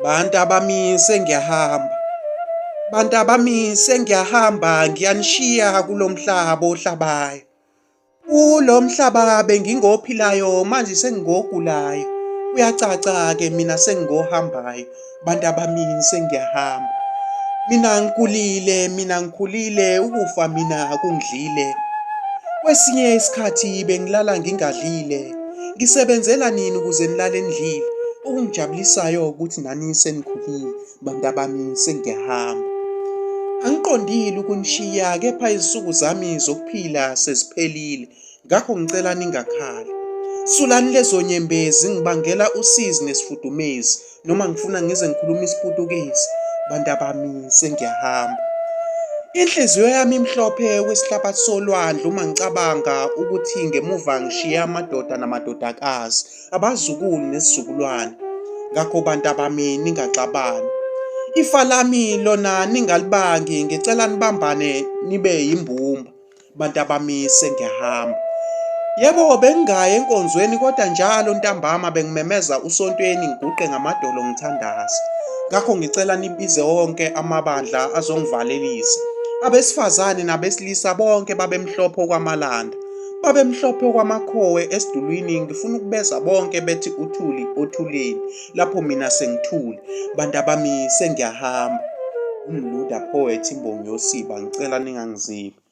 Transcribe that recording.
Bantabami sengiyahamba. Bantabami sengiyahamba ngiyanishiya kulomhlaba ohlabayo. Kulo mhlaba bengingophilayo manje sengingogulayo. Kuyacaca-ke mina sengingohambayo bantabami sengiyahamba. Mina ngikhulile, mina ngikhulile ukufa mina kungidlile. Kwesinye isikhathi bengilala ngingadlile. Ngisebenzela nini ukuze nilale nidlile? Okungijabulisayo ukuthi nani senikhulile bantabami sengiyahamba. Angiqondile ukunishiya kepha izinsuku zami zokuphila seziphelile ngakho ngicela ningakhali. Sulani lezo nyembezi ngibangela usizi nesifudumezi noma ngifuna ngize ngikhulume isiPutukezi bantabami sengiyahamba. Inhliziyo yami imhlophe kwesihlabathi solwandle uma ngicabanga ukuthi ngemuva ngishiye amadoda namadodakazi, abazukulu nesizukulwane. Ngakho bantabami ningaxabani. Ifa lami lona ningalibangi, ngicela nibambane nibe yimbumba. Bantabami sengiyahamba. Yebo bengingayi enkonzweni kodwa njalo ntambama bengimemeza usontweni ngiguqe ngamadolo ngithandaza. Ngakho ngicela nibize wonke amabandla azongivalelisa. Abesifazane nabesilisa bonke babemhlophe okwamalanda. Babemhlophe okwamakhowe esidulwini ngifuna ukubeza bonke bethi uthuli othulini lapho mina sengithule. Bantabami sengiyahamba. Umluda poet imbongi yosiba ngicela ningangizibi.